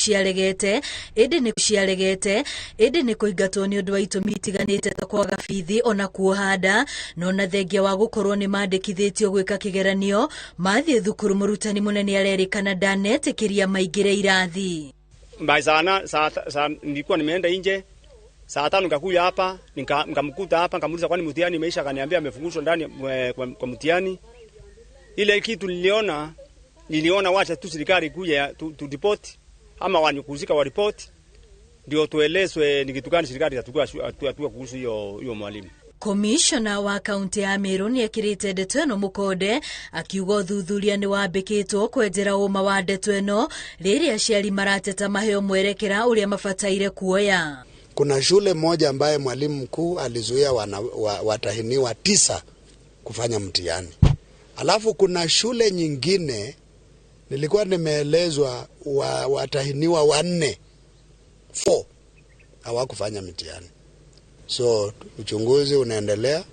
Ciaregete ĩndĩ nĩ ciaregete ĩndĩ nĩ kũingatwo nĩ ũndũ wa itũmi itiganĩte ta kwaga bithi ona kuoha nda, no na thengia wa gũkorwo nĩ mandĩkithĩtio gwĩka kĩgeranio mathiĩ thukuru, mũrutani mũnene arerĩkana ndanetĩkĩria maingĩre irathi. By saa nilikuwa nimeenda nje saa 5, nikakuja hapa, nikamkuta hapa, nikamuuliza kwani mtihani imeisha? Akaniambia amefungushwa ndani kwa mtihani. Ile kitu niliona wacha tu serikali kuja tu report ama wanyukuzika wa report ndio tuelezwe ni kitu gani serikali itachukua hatua kuhusu hiyo mwalimu. Komishona wa kaunti ya Meru nĩ ekĩrĩte ndeto ĩno mũkonde, akiuga ũthuthuria nĩ wambĩkĩtwo kwenjera ũma wa ndeto ĩno rĩrĩa aciari marateta maheo mwerekera ũrĩa mabataire kuoya. Kuna shule moja ambaye mwalimu mkuu alizuia watahiniwa 9 kufanya mtihani. Alafu kuna shule nyingine nilikuwa nimeelezwa watahiniwa 4 hawakufanya mtihani. So uchunguzi unaendelea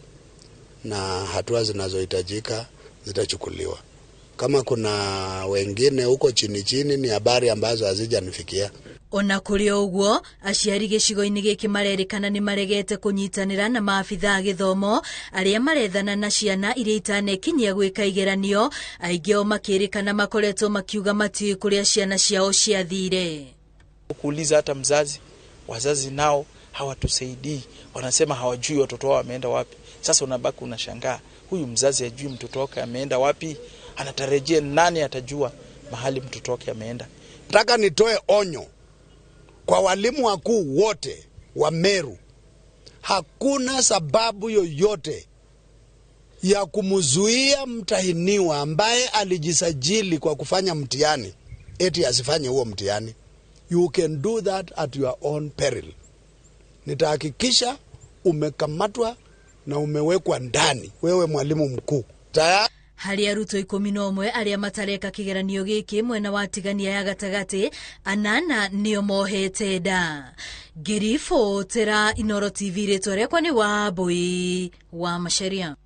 na hatua zinazohitajika zitachukuliwa. Kama kuna wengine huko chini chini ni habari ambazo hazijanifikia. Ona kũrĩ o ũguo, aciari gĩcigo-inĩ gĩkĩ marerĩkana nĩ maregete kũnyitanĩra na maabitha a gĩthomo arĩa marethana na ciana iria itanekinyia gwĩka igeranio, aingĩ ao makĩrĩkana makoretwo makiuga matiũĩ kũrĩa ciana ciao ciathire. Kuuliza hata mzazi, wazazi nao hawatusaidii, wanasema hawajui watoto wao wameenda wapi. Sasa unabaki unashangaa, huyu mzazi hajui mtoto wake ameenda wapi, anatarajia nani atajua mahali mtoto wake ameenda? Nataka nitoe onyo kwa walimu wakuu wote wa Meru. Hakuna sababu yoyote ya kumzuia mtahiniwa ambaye alijisajili kwa kufanya mtihani eti asifanye huo mtihani. You can do that at your own peril. Nitahakikisha umekamatwa na umewekwa ndani, wewe mwalimu mkuu. Tayari. Harĩ arutwo 11 arĩa matareka kĩgeranio gĩkĩ mwena wa tigania ya gatagatĩ, 8 nĩo mohete nda. Ngĩribotera Inooro TV, rĩtwa rĩakwa nĩ Wambui wa Macharia.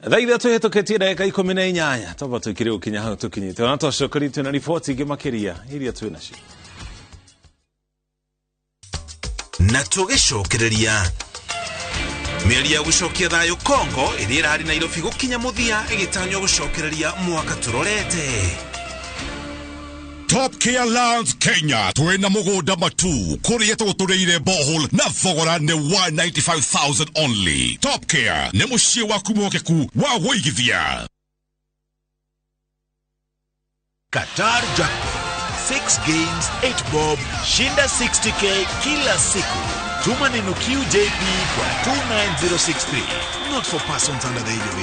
Thaa 3 hĩtũkĩtie ndagĩka 18, twamba tũikire gũkinya hau tũkinyĩte, ona twacokeria twĩna riboti ingĩ makĩria iria twĩ nacio. Na tũgĩcokereria mĩario ya gũcokia thayũ Congo ĩrĩa ĩrarĩ Nairobi gũkinya mũthia, ĩgĩtanywo gũcokereria mwaka tũrorete. Top Care Lands Kenya twĩna mũgũnda matu kũrĩa tũgũtũrĩire borehole na thogora nĩ 195,000 only. Top Care nĩ mũciĩ waku mwokeku wa wũigithia. Qatar Jackpot 6 games 8 bob, shinda 60K kila siku. Tuma neno QJP kwa 29063. Not for persons under the age of 18.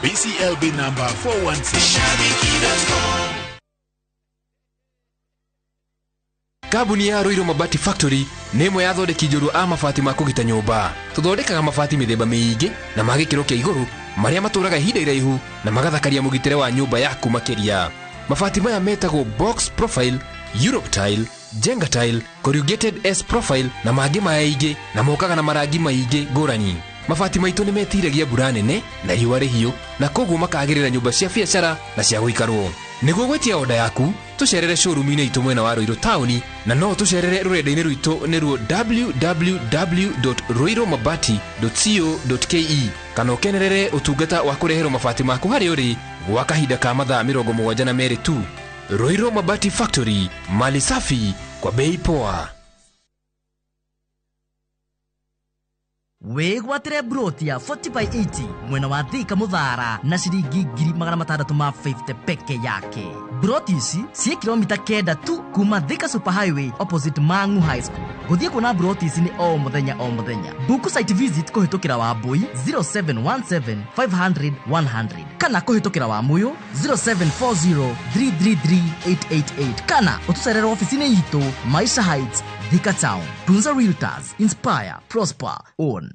BCLB number 416. Kambuni ya Ruiru Mabati Factory nĩ ĩmwe ya athondeki njorua a mabati ma kũgita nyũmba. Tũthondekaga mabati mĩthemba mĩingĩ na ma gĩkĩro kĩa igũrũ marĩa matũraga ihinda iraihu na magathakaria mũgitĩre wa nyũmba yaku makĩria. Mabati maya metagwo box profile, Europe tile, Jenga tile, corrugated S profile na mangĩ maingĩ, na mokaga na marangi maingĩ ngũrani. Mabati maitũ nĩ metiragia mbura nene na riũa rĩhiũ, na koguo makagĩrĩra nyũmba cia biacara na cia gũikarwo. Nĩguo gwĩtia oda yaku, tũcerere showroom-inĩ itũ mwena wa Ruiru taũni, na no tũcerere rũrenda-inĩ rwitũ nĩruo www.ruirumabati.co.ke, kana ũkenerere ũtungata wa kũreherwo mabati maku harĩa ũrĩ gwa kahinda ka mathaa 72 tu. Ruiru Mabati Factory, mali safi kwa bei poa. Wĩgwatĩre broti ya 40 by 80 mwena wa Thika Mũthara na ciringi 650,000 peke yake. Broti ici ciĩ kilomita 9 tu kuma Thika Super Highway opposite Mang'u High School. Gũthiĩ kuona broti ici nĩ o mũthenya o mũthenya. Book site visit kũhĩtũkĩra Wambui 0717 500 100 kana kũhĩtũkĩra Wamũyũ 0740 333 888 kana ũtũcerere ofici-inĩ itũ Maisha Heights, Thika Town. Tunza Realtors, inspire, prosper, own.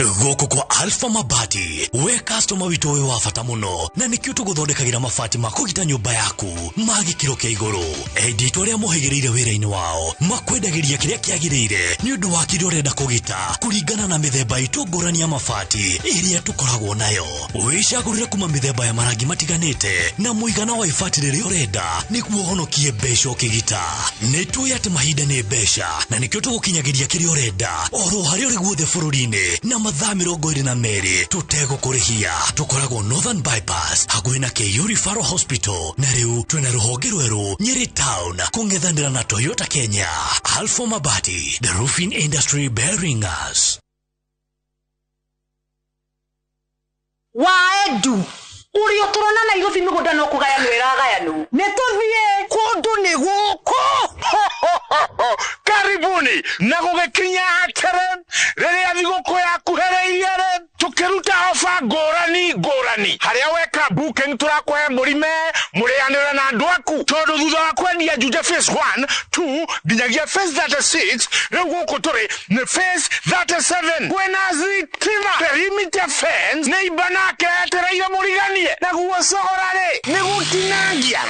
Gũkũ kwa Alpha Mabati, we customer witũ wĩ wa bata mũno, na nĩkĩo tũgũthondekagĩra mabati ma kũgita nyũmba yaku ma gĩkĩro kĩa igũrũ. Endia aitũ arĩa mohĩgĩrĩire wĩra-inĩ wao makwendagĩria kĩrĩa kĩagĩrĩire nĩ ũndũ wa kĩrĩa ũrenda kũgita kũringana na mĩthemba itũ ngũrani ya mabati ĩrĩa tũkoragwo nayo. Wĩcagũrĩre kuma mĩthemba ya marangi matiganĩte na mũigana wa ibati rĩrĩa ũrenda nĩguo ũhonokie mbeca ũkĩgita. Nĩ tũĩ atĩ mahinda nĩ mbeca na nĩkĩo tũgũkinyagĩria kĩrĩa ũrenda oro harĩa ũrĩ guothe bũrũri-inĩ na mathaa 22 tũtegũkũrĩhia. Tũkoragwo Northern Bypass hakuhĩ na KU Referral Hospital, na rĩu twĩna rũhonge rwerũ Nyeri Town kũng'ethanĩra na Toyota Kenya. Alpha Mabati, the roofing industry bearing us. Waedu uri uturona Nairobi migunda no kugayanwo iragayanwo ni tuthie kundu ni guku. Karibuni na gugikinya atere riria thiguku yakuhereirie ri tukiruta ofa ngurani ngurani haria weka booking turakuhe murime murianire na andu aku tondu thutha wa kwendia Juja phase 1 2 nginyagia phase 36 riu guku turi ni phase 37 kwina thitima perimeter fence ni ibanake etereire muriganie naguo cogora ri ni gutinangia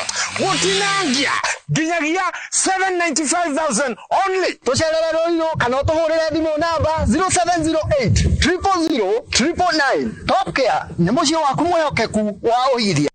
nginyagia 795,000 only. Tucerere Ruiru kana utuhurire thimu namba 0708 000 999. Top Care ni muciĩ waku mwihokeku wa ũigithia.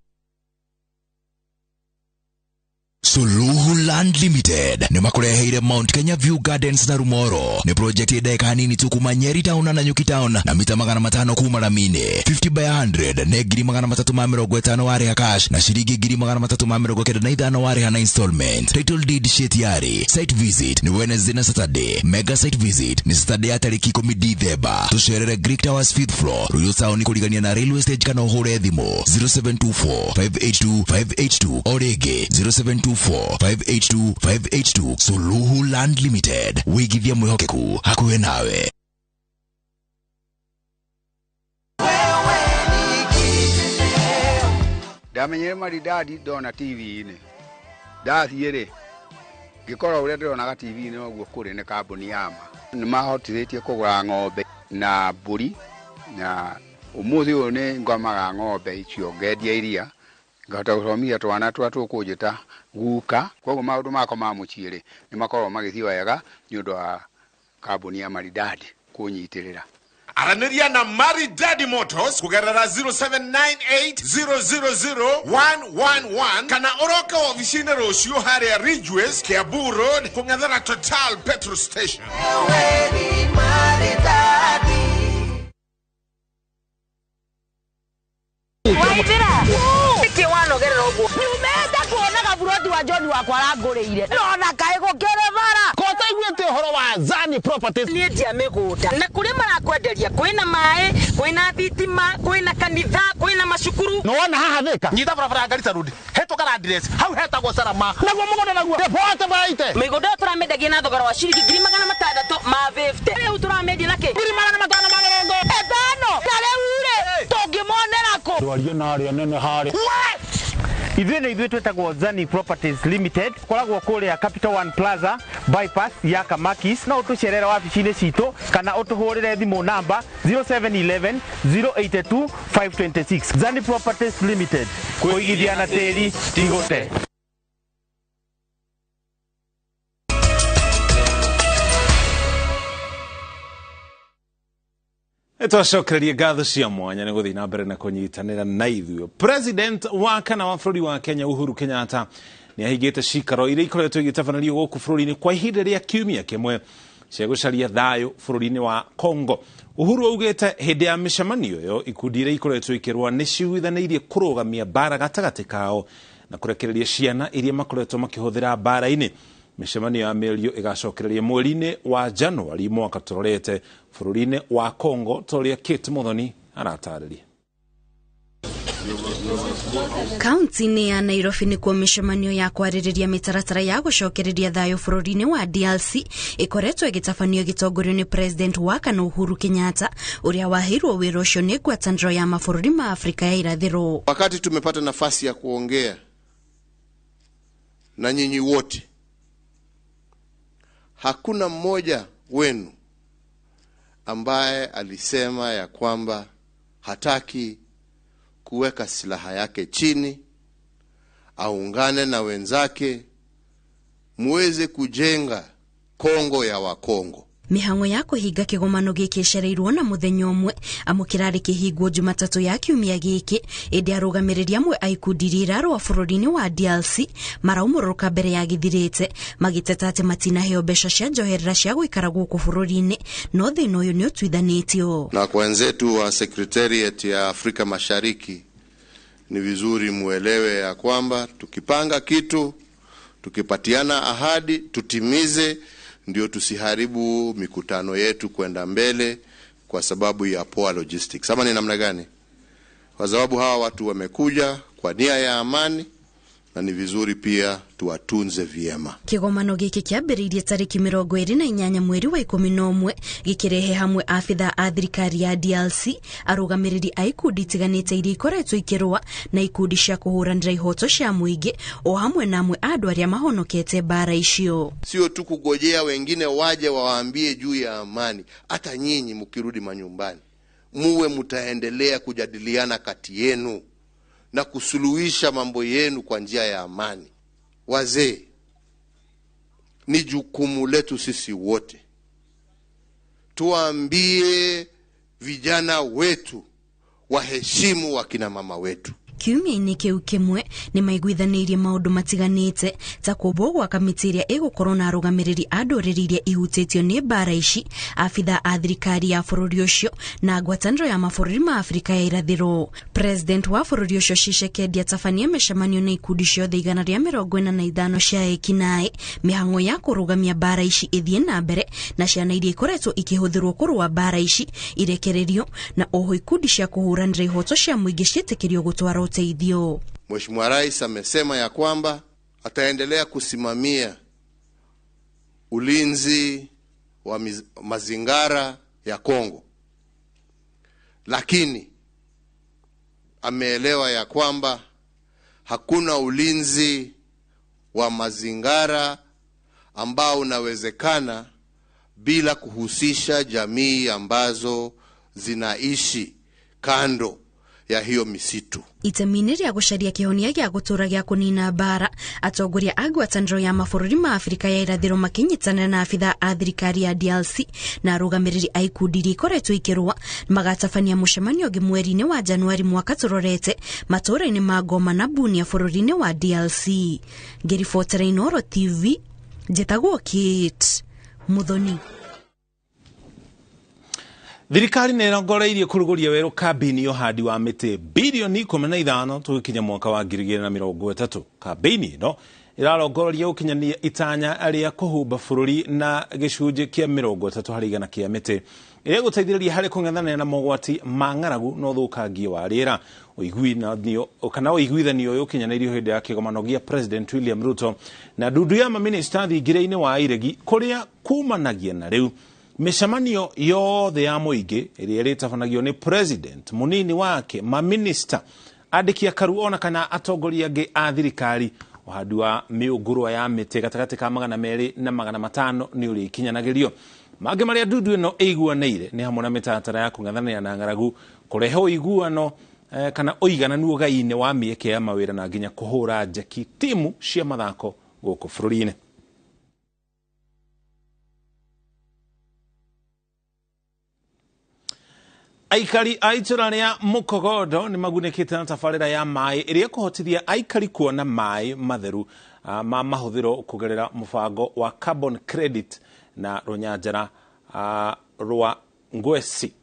Suluhu Land Limited nĩ makureheire Mount Kenya View Gardens na Rumoro. Nĩ project ndagĩka hanini tu kuma Nyeri Town na Nanyuki Town na mita 500 kuma ramini. 50 by 100 nĩ 350 warĩha cash na ciringi 395 warĩha na installment. Title deed sheet yari. Site visit ni Wednesday na Saturday. Mega site visit ni Saturday ya tarĩki 10 Dithemba. Tũcerere Greek Towers 5th floor, Ruiru Town kũrigania na railway stage kana ũhũre thimũ 0724 582 582 o rĩngĩ 0724 582 582. Suluhu Land Limited, wigithia mwihokeku hakuhĩ nawe. Ndamenyire Maridadi ndona TV-inĩ, ndathiĩ rĩ ngĩkora ũrĩa ndĩronaga TV-inĩ noguo kũrĩ nĩ kambuni ya ma. Nĩ mahotithĩtie kũgũra ng'ombe na mbũri, na ũmũthĩ ũyũ nĩ ngomaga ng'ombe icio ngendia iria ngahota gũthomithia twana twa tũkũnjĩta guka. Koguo maũndũ makwa ma mũciĩ rĩ nĩ makoragwo magĩthiĩ wega nĩ ũndũ wa kambuni ya Maridadi kũnyitĩrĩra. Aranĩria na Maridadi Motors kũgerera 0798 000 111 kana ũroke ofici-inĩ rũciũ harĩa Ridgeways, Kiambu Road, kũng'ethera Total petrol station. Waithira nĩkĩ wanogerera ũguo nyumĩte kuona gaburoti wa John wakwa arangũrĩire nona kaĩ gũkĩrĩ bara kotaiguĩte ũhoro wa Zani Properties. Niĩ ndia mĩgũnda na kũrĩa marakwenderia kwĩna maĩ, kwĩna thitima, kwĩna kanitha, kwĩna macukuru. Nĩwona haha Thika nyita barabara ya Garissa Road hetũka Landres hau hetagwo Salama naguo mũgũnda naguo depote baite mĩgũnda ĩyo tũramĩendagia na thogora wa ciringi 650 rĩu tũramĩendia na kĩ 550 na rĩu rĩ tũngĩmonera kũ? Ndwarie na arĩa nene harĩa. Ithuĩ nĩ ithuĩ twĩtagwo Zani Properties Limited, koragwo kũrĩa Capital One Plaza bypass ya Kamakis. No ũtũcerere wabici-inĩ citũ kana ũtũhũrĩre thimũ namba 0711 082 526. Zani Properties Limited, kũigithia na tĩri ti gũte. Twacokererie ngatho cia mwanya nĩ gũthiĩ na mbere na kũnyitanĩra na ithuĩ. President wa kana wa bũrũri wa Kenya Uhuru Kenyatta nĩ ahingĩte cikaro iria ikoretwo igĩtabanĩrio gũkũ bũrũri-inĩ kwa ihinda rĩa kiumia kĩmwe cia gũcaria thayũ bũrũri-inĩ wa Congo. Uhuru augĩte hĩndĩ ya mĩcemanio ĩyo ikundi iria ikoretwo ikĩrũa nĩ ciguithanĩirie kũrũgamia mbara gatagatĩ kao na kũrekereria ciana iria makoretwo makĩhũthĩra mbara-inĩ. Mĩcemanio ya mĩario ĩgacokereria mweri-inĩ wa Januari mwaka tũrorete bũrũri-inĩ wa Congo ta ũrĩa Kate Muthoni aratarĩria. Kaunti-inĩ ya Nairobi nĩkuo mĩcemanio ya kwarĩrĩria mĩtaratara ya gũcokereria thayũ bũrũri-inĩ wa DRC ĩkoretwo ĩgĩtabanio ĩgĩtongorio nĩ President wa kana Uhuru Kenyatta ũrĩa waheirwo wĩra ũcio nĩ ngwatanĩro ya mabũrũri ma Afrika ya Irathĩro. Wakati tumepata nafasi ya kuongea na nyinyi wote, hakuna mmoja wenu ambaye alisema ya kwamba hataki kuweka silaha yake chini, aungane na wenzake muweze kujenga Kongo ya Wakongo. Mĩhang'o ya kũhinga kĩgomano gĩkĩ ĩcereirwo na mũthenya ũmwe amu kĩrarĩ kĩhingwo Jumatatũ ya kiumia gĩkĩ, ĩndĩ arũgamĩrĩri amwe a ikundi iria irarũa bũrũri-inĩ wa DRC maraumũrũrũka mbere ya gĩthirĩte magĩteta atĩ matinaheo mbeca cia njoherera cia gũikara gũkũ bũrũri-inĩ, no thĩna ũyũ nĩ ũtuithanĩtio. Na kwa wenzetu wa Secretariat ya Afrika Mashariki, ni vizuri muelewe ya kwamba tukipanga kitu, tukipatiana ahadi, tutimize, ndio tusiharibu mikutano yetu kwenda mbele kwa sababu ya poor logistics. Ama ni namna gani? Kwa sababu hawa watu wamekuja kwa nia ya amani na ni vizuri pia tuwatunze vyema. Kigomano giki kĩambĩrĩirie tarĩki 28 mweri wa 11 gĩkĩrehe hamwe abitha a thirikari ya DRC, arũgamĩrĩri a ikundi itiganĩte iria ikoretwo ikĩrũa na ikundi cia kũhũranĩra ihoto cia mũingĩ o hamwe na amwe a andũ arĩa mahonokete mbara icio. Sio tu kugojea wengine waje wawaambie juu ya amani, hata nyinyi mkirudi manyumbani muwe mtaendelea kujadiliana kati yenu na kusuluhisha mambo yenu kwa njia ya amani. Wazee, ni jukumu letu sisi wote tuambie vijana wetu waheshimu wakina mama wetu. Kiumia-inĩ kĩu kĩmwe nĩ maiguithanĩirie maũndũ matiganĩte ta kũmbwo gwa kamĩtĩ ĩrĩa ĩgũkorwo na arũgamĩrĩri a ndũrĩrĩ iria ihutĩtio nĩ mbara ici, abitha a thirikari ya bũrũri ũcio na ngwatanĩro ya mabũrũri ma Afrika ya irathĩro. President wa bũrũri ũcio Tshisekedi atabania mĩcemanio na ikundi ciothe 145 cia ekinaĩ, mĩhang'o ya kũrũgamia mbara ici ĩthiĩ na mbere na ciana iria ikoretwo ikĩhũthĩrwo kũrũa mbara ici irekererio, na oho ikundi cia kũhũranĩra ihoto cia mũingĩ ciĩtĩkĩrio gũtwara uteithio. Mheshimiwa Rais amesema ya kwamba ataendelea kusimamia ulinzi wa mazingara ya Kongo, lakini ameelewa ya kwamba hakuna ulinzi wa mazingara ambao unawezekana bila kuhusisha jamii ambazo zinaishi kando ya hiyo misitu. Itemi-inĩ rĩa gũcaria kĩhonia gĩa gũtũũra gĩa kũnina mbara, atongoria a ngwatanĩro ya mabũrũri ma Afrika ya irathĩro makĩnyitanĩra na abitha a thirikari ya DRC na arũgamĩrĩri a ikundi iria ikoretwo ikĩrũa magatabania mũcemanio ũngĩ mweri-inĩ wa Januari mwaka tũrorete matũũra-inĩ ma Goma na Bunia bũrũri-inĩ wa DRC. Ngĩribotera Inooro TV, njĩtagwo Kate Muthoni. Thirikari nĩ ĩrongoreirie kũrugũria werũ kambĩini ya ũhandi wa mĩtĩ bilioni 15 tũgĩkinya mwaka wa 2030. Kambĩini ĩno ĩrarongoreria gũkinyania itanya rĩa kũhumba bũrũri na gĩcunjĩ kĩa 30 harĩ igana kĩa mĩtĩ ĩrĩa ĩgũteithĩrĩria harĩ kũng'ethanĩra na mogwati ma ng'aragu na ũthũkangia wa rĩera. Ũiguithanio ũyũ ũkinyanĩirio hĩndĩ ya kĩgomano gĩa President William Ruto na ndundu ya mamĩnĩsta thingira-inĩ wa Iregi kũrĩa kumanagia na rĩu mĩcemanio yothe ya mũingĩ ĩrĩa ĩrĩtabanagio nĩ president, mũnini wake, maminista, andĩki a karu ona kana atongoria angĩ a thirikari. Ũhandi wa mĩũngũrwa ya mĩtĩ gatagatĩ ka 200 na 500 nĩ ũrĩkinyanagĩrio. Mangĩ marĩa ndundu ĩno ĩiguanĩire nĩ hamwe na mĩtaratara ya kũng'ethanĩra na ng'aragu, kũrehe ũiguano kana ũigananu ũgai-inĩ wa mĩeke ya mawĩra na nginya kũhũra njeki timu cia mathako gũkũ bũrũri-inĩ. Aikari a itũra rĩa Mũkogondo nĩ magunĩkĩte na tabarĩra ya maĩ ĩrĩa ĩkũhotithia aikari kuona maĩ matheru ma mahũthĩro kũgerera mũbango wa carbon credit na rũnyanjara rwa Ngweci.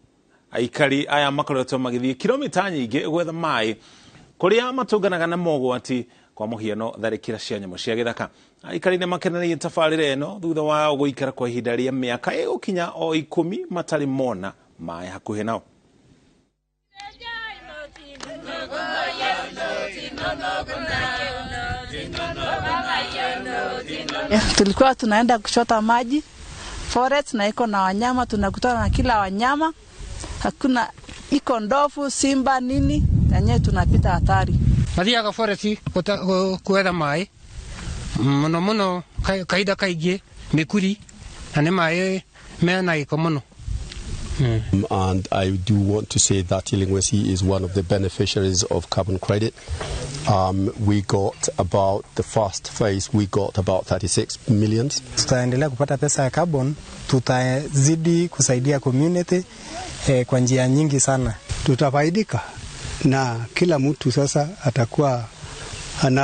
Aikari aya makoretwo magĩthiĩ kilomita nyingĩ gwetha maĩ kũrĩa matũnganaga na mogwati kwa mũhiano tharĩkĩra cia nyamũ cia gĩthaka. Aikari nĩ makenereire tabarĩra ĩno thutha wao gũikara kwa ihinda rĩa mĩaka ĩgũkinya o 10 matarĩ mona maĩ hakuhĩ nao. Tulikuwa tunaenda kuchota maji forest na iko na wanyama, tunakutana na kila wanyama, hakuna iko ndofu, simba nini, yenyewe tunapita hatari. Mathiaga forest kuetha maĩ muno muno kaida kaingĩ mĩkuri na nĩ maĩ mena gĩko mũno. And I do want to say that Ilngwesi is one of the beneficiaries of carbon credit. We got about the first phase, we got about 36 million. Tutaendelea kupata pesa ya carbon, tutazidi kusaidia community kwa njia nyingi sana. Tutafaidika na kila mtu sasa atakuwa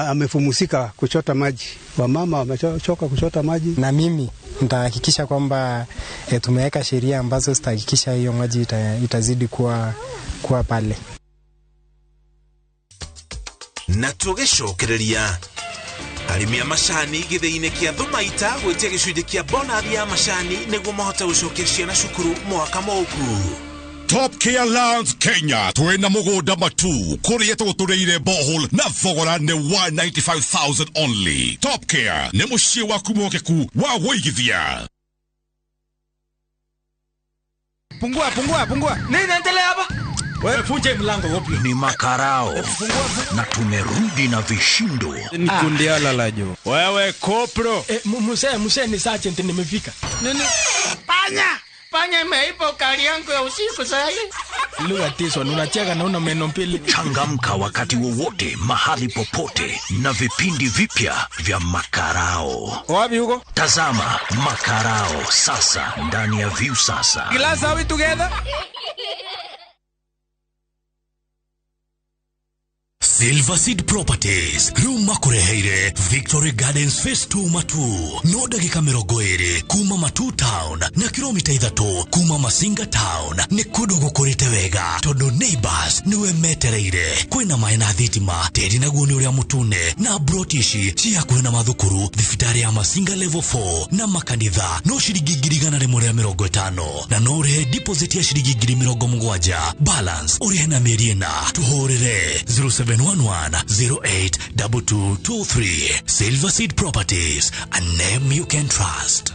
amefumusika kuchota maji. Wamama wamechoka kuchota maji. Na mimi nitahakikisha kwamba tumeweka sheria ambazo zitahakikisha hiyo maji itazidi kuwa pale. Na tũgĩcokereria arĩmi a macani gĩthĩi-inĩ kĩa Thumaita gwĩtia gĩcunjĩ kĩa bonathi ya macani nĩguo mahote gũcokia ciana cukuru mwaka mũũku. Top Care Lands Kenya twina mugunda matu kuria tugutureire borehole na thogora ni 195,000 only. Top Care ni muciĩ waku mwokeku wa gũigithia. Pungua, pungua, pungua. Nini endelea hapa? Wewe funje mlango wapi? Ni makarao. Na tumerudi na vishindo. Ni kundi ala la jo. Wewe kopro. Muse ni sergeant nimefika. Nini? Panya! Panya imeipa ukali yangu ya usiku sasa. Lugha tiso unacheka na una meno mbili. Changamka wakati wowote mahali popote na vipindi vipya vya Makarao. Wapi huko? Tazama Makarao sasa ndani ya View Sasa. Glass, are we together? Silver Seed Properties riu makureheire Victory Gardens Phase 2 Matu no ndagika 20 kuma Matu Town na kilomita 3 kuma Masinga Town. Ni kundu gukurite wega tondu neighbors niwe metereire. Kwina maĩ na thitima, tĩri naguo ni uria mutune na broti ici ci hakuhĩ na mathukuru, thibitarĩ ya Masinga level 4 na makanitha no ciringi 150 na no ũrĩhe deposit ya ciringi 70,000, balance ũrĩhe na mĩeri 4. Tũhũrĩre 0711 082223. Silver Seed Properties, a name you can trust.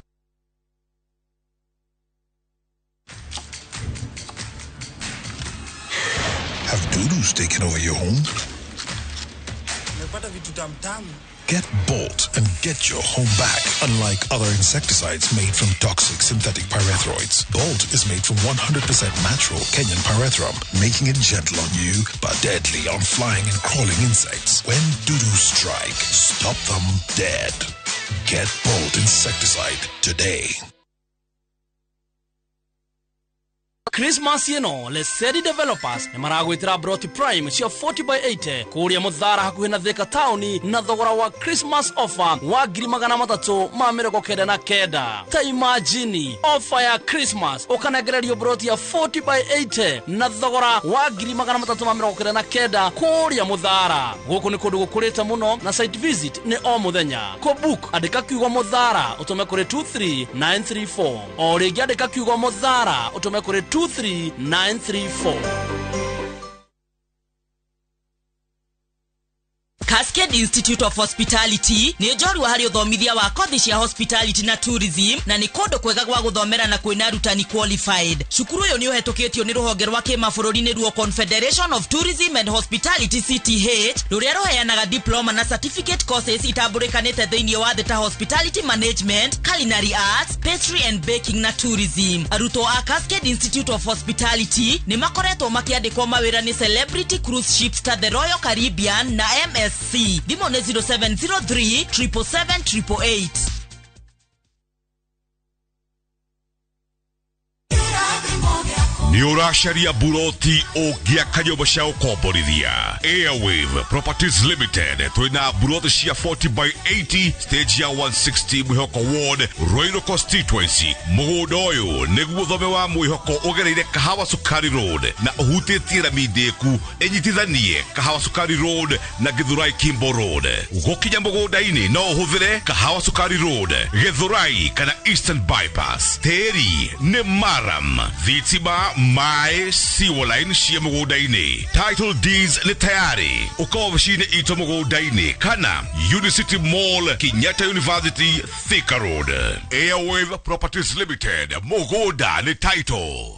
Have dudus taken over your home? Get Bolt and get your home back. Unlike other insecticides made from toxic synthetic pyrethroids, Bolt is made from 100% natural Kenyan pyrethrum, making it gentle on you but deadly on flying and crawling insects. When dudus strike, stop them dead. Get Bolt insecticide today. Christmas ĩno Lesedi Developers nĩ maragwĩtĩra Broti Prime cia 40x80 kũrĩa Mũthara hakuhĩ na Thika Town na thogora wa Christmas offer wa 399. Ta imagine offer ya Christmas ũkanengererio broti ya 40x80 na thogora wa 399 kũrĩa Mũthara. Gũkũ nĩ kũndũ gũkũrĩte mũno na site visit nĩ o mũthenya. Kũbook andĩka kiugo Mũthara ũtũme kũrĩ 23934. O rĩngĩ andĩka kiugo Mũthara ũtũme kũrĩ 23934. Cascade Institute of Hospitality nĩ njorua harĩ ũthomithia wa kothi cia hospitality na tourism na nĩ kũndũ kwega gwa gũthomera na kwĩna arutani qualified. Cukuru ũyũ nĩ ũhetũkĩtio nĩ rũhonge rwa kĩmabũrũri nĩruo Confederation of Tourism and Hospitality CTH rũrĩa rũheanaga diploma na certificate courses itambũrĩkanĩte thĩinĩ wa thĩ ta hospitality management, culinary arts, pastry and baking na tourism. Arutwo a Cascade Institute of Hospitality nĩ makoretwo makĩandĩkwo mawĩra nĩ celebrity cruise ships ta the Royal Caribbean na MSC. Thimũ nĩ 0703 777 888. Nĩ ũracaria buroti ũngĩaka nyũmba cia gũkomborithia. Airwave Properties Limited twĩna buroti cia 40x80 stage ya 160 Mwĩhoko Ward, Ruiru Constituency. Mũgũnda ũyũ nĩguo thome wa Mwĩhoko ũgereire Kahawa Sukari Road na ũhutĩtie rami ndĩku ĩnyitithanie Kahawa Sukari Road na Githurai Kimbo Road. Gũkinya mũgũnda-inĩ no ũhũthĩre Kahawa Sukari Road, Githurai kana Eastern Bypass. Tĩri nĩ maram, thitima, maĩ, sewer line cia mũgũnda-inĩ. Title deeds nĩ tayari. Ũka obici-inĩ itũ mũgũnda-inĩ kana Unicity Mall, Kenyatta University, Thika Road. Airwave Properties Limited, mũgũnda nĩ title.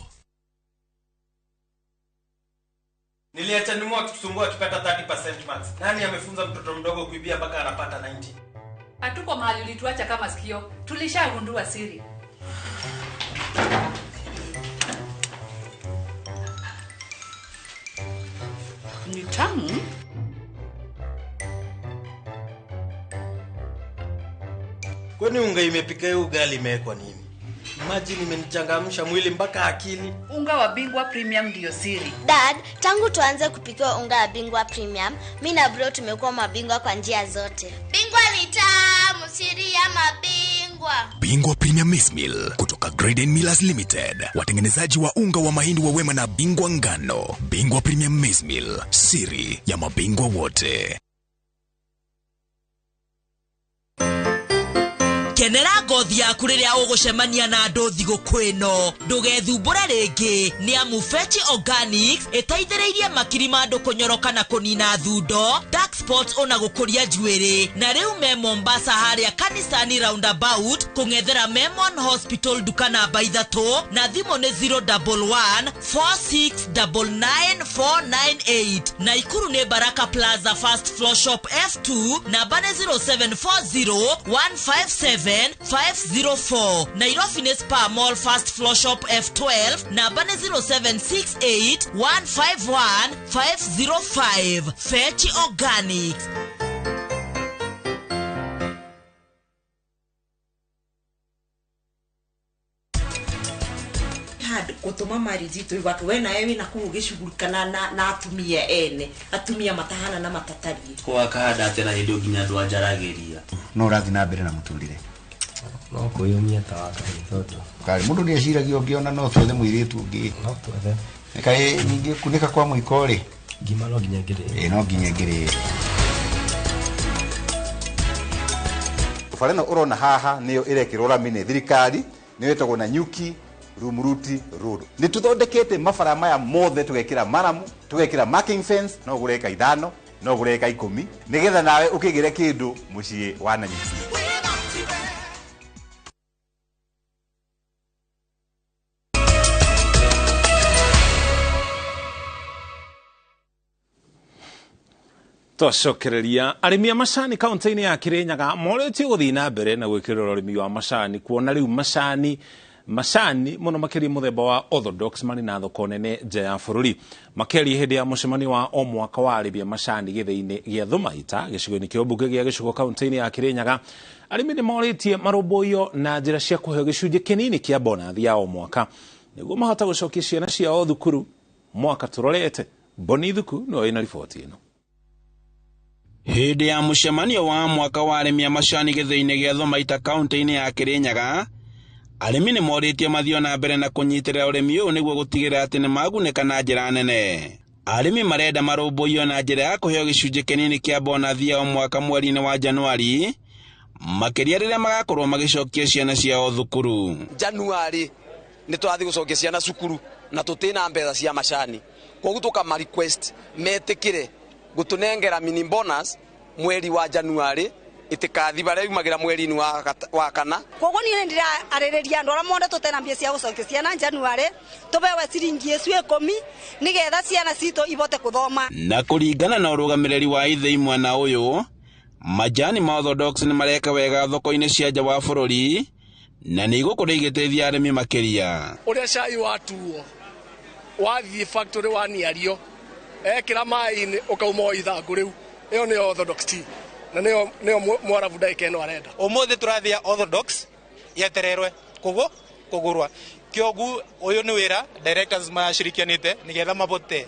Niliacha nyuma akitusumbua akipata 30% marks. Nani amefunza mtoto mdogo kuibia mpaka anapata 90? Hatuko mahali ulituacha kama sikio. Tulishagundua siri. Tamu. Kwani unga imepika hiyo ugali imewekwa nini? Imagine imenichangamsha mwili mpaka akili. Unga wa Bingwa Premium ndio siri. Dad, tangu tuanze kupikiwa unga wa Bingwa Premium, mi na bro tumekuwa mabingwa kwa njia zote. Bingwa ni tamu, siri ya mabingwa. Bingwa Premium Maize Meal kutoka Graden Millers Limited, watengenezaji wa unga wa mahindi wa Wema na Bingwa Ngano. Bingwa Premium Maize Meal, siri ya mabingwa wote. Kenera ngothi yaku rĩrĩa ũgũcemania na andũ thigũkũ ĩno, ndũgethumbũre rĩngĩ nĩ amu Fetch Organics ĩteithĩrĩirie makiri ma andũ kũnyoroka na kũnina thundo, dark spots ona gũkũria njuĩrĩ. Na rĩu me Mombasa harĩa Kanisani roundabout kũng'ethera Memon Hospital nduka namba 3 na thimũ nĩ 011 4699498. Naikuru nĩ Baraka Plaza first floor shop F2 namba nĩ 0740 157 504. Nairobi ni Spa Mall first floor shop F12 namba ni 0768 151 505. Fetch Organics. Gutuma marriage itu watu we nawe wina kuu ugicugurikana na atumia ene atumia matahana na matatarie kwa kahanda atia na hindi nginya andu anjaragiria no urathi na mbere na muturire no kwiyumia ta wakahi tondu kari mundu ni eciragia ungiona no twethe muiritu ungi no twethe kai ningi kunika kwa muiko ri ngima no nginya ngiri no nginya ngiri. Bara ĩno ũrona haha nĩyo ĩrekĩrwo rami nĩ thirikari nĩyo ĩtagwo Nanyuki Rumuruti Road. Nĩ tũthondekete mabara maya mothe tũgekĩra maramu, tũgekĩra marking fence, no ũgũre eka 5, no ũgũre eka 10, nĩgetha nawe ũkĩgĩre kĩndũ mũciĩ wa Nanyuki. Twacokereria arĩmi a macani kaunti-inĩ ya Kirinyaga morĩtio gũthiĩ na mbere na gwĩkĩrĩra ũrĩmi wa macani kuona rĩu macani mũno makĩria mũthemba wa Orthodox marĩ na thoko nene nja ya bũrũri. Makĩaria hĩndĩ ya mũcemanio wa o mwaka wa arĩmi a macani gĩthĩi-inĩ gĩa Thumaita gĩcigo-inĩ kĩa ũmbunge gĩa Gĩcugo kaunti-inĩ ya Kirinyaga, arĩmi nĩ morĩtie marũmbũiyo na njĩra cia kũheo gĩcunjĩ kĩnini kĩa bonathi ya o mwaka nĩguo mahote gũcokia ciana ciao thukuru mwaka tũrorete. Boni Thuku nĩwe wĩna riboti ĩno. Hĩndĩ ya mũcemanio wa mwaka wa arĩmi a macani gĩthĩi-inĩ gĩa Thumaita kaunti-inĩ ya Kirinyaga, arĩmi nĩ morĩtio mathiĩ na mbere na kũnyitĩrĩra ũrĩmi ũyũ nĩguo gũtigĩrĩra atĩ nĩ magunĩka na njĩra nene. Arĩmi marenda marũmbũiyo na njĩra ya kũheo gĩcunjĩ kĩnini kĩa bonathi ya o mwaka mweri-inĩ wa Januari, makĩria rĩrĩa magakorwo magĩcokia ciana ciao thukuru. Januari nĩ tũrathiĩ gũcokia ciana cukuru na tũtĩna mbeca cia macani, koguo tũkama request metĩkĩre gũtũnengera mini bonus mweri wa Januari itikathi baria yumagira mweri-inĩ wa kana. Koguo niĩ ndĩrarĩrĩria andũ arĩa monde tũtena mbia cia gũcokia ciana Januari tũbewe ciringi icio 10 nĩgetha ciana citũ ibote kũthoma. Na kũringana na ũrũgamĩrĩri wa ithĩi mwena ũyũ, majani ma Orthodox nĩ mareka wega thoko-inĩ cia nja wa bũrũri na nĩ igũkorwo igĩteithia arĩmi makĩria. Ũrĩa cai watuo wathiĩ factory waniario ekĩra maĩ-inĩ ũkauma o ithangũ rĩu, ĩyo nĩyo Orthodox tea na nĩyo mwarabu ndagĩka ĩno arenda. Ũmũthĩ tũrathĩa Orthodox yetererwe kũgũrwa kĩogu ũyũ nĩ wĩra directors macirikianĩte nĩgetha mabote